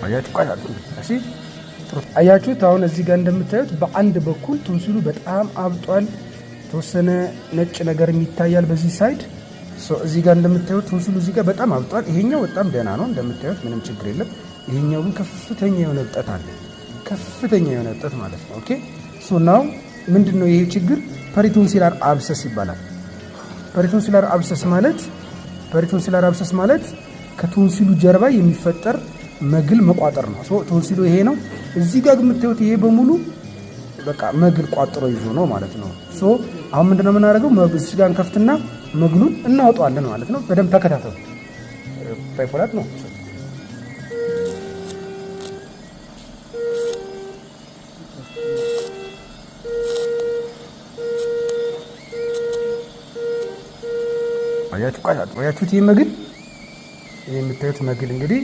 አያችሁ፣ ቆይ እሺ፣ ጥሩ አያችሁት። አሁን እዚህ ጋር እንደምታዩት በአንድ በኩል ቶንሲሉ በጣም አብጧል። የተወሰነ ነጭ ነገር ይታያል በዚህ side። እዚህ ጋር እንደምታዩት ቶንሲሉ እዚህ ጋር በጣም አብጧል። ይሄኛው በጣም ደህና ነው እንደምታዩት፣ ምንም ችግር የለም። ይሄኛው ግን ከፍተኛ የሆነ እብጠት አለ፣ ከፍተኛ የሆነ እብጠት ማለት ነው። Okay, so now ምንድን ነው ይሄ ችግር? Peritonsillar abscess ይባላል። Peritonsillar abscess ማለት ከቶንሲሉ ጀርባ የሚፈጠር መግል መቋጠር ነው። ቶንሲሉ ይሄ ነው። እዚህ ጋር የምታዩት ይሄ በሙሉ በቃ መግል ቋጥሮ ይዞ ነው ማለት ነው። So አሁን ምንድነው የምናደርገው? እዚህ ጋር እንከፍትና መግሉን እናወጣዋለን ማለት ነው። በደንብ ተከታተሉ። Bipolar ነው። አያችሁት? ይህ መግል፣ ይህ የምታዩት መግል እንግዲህ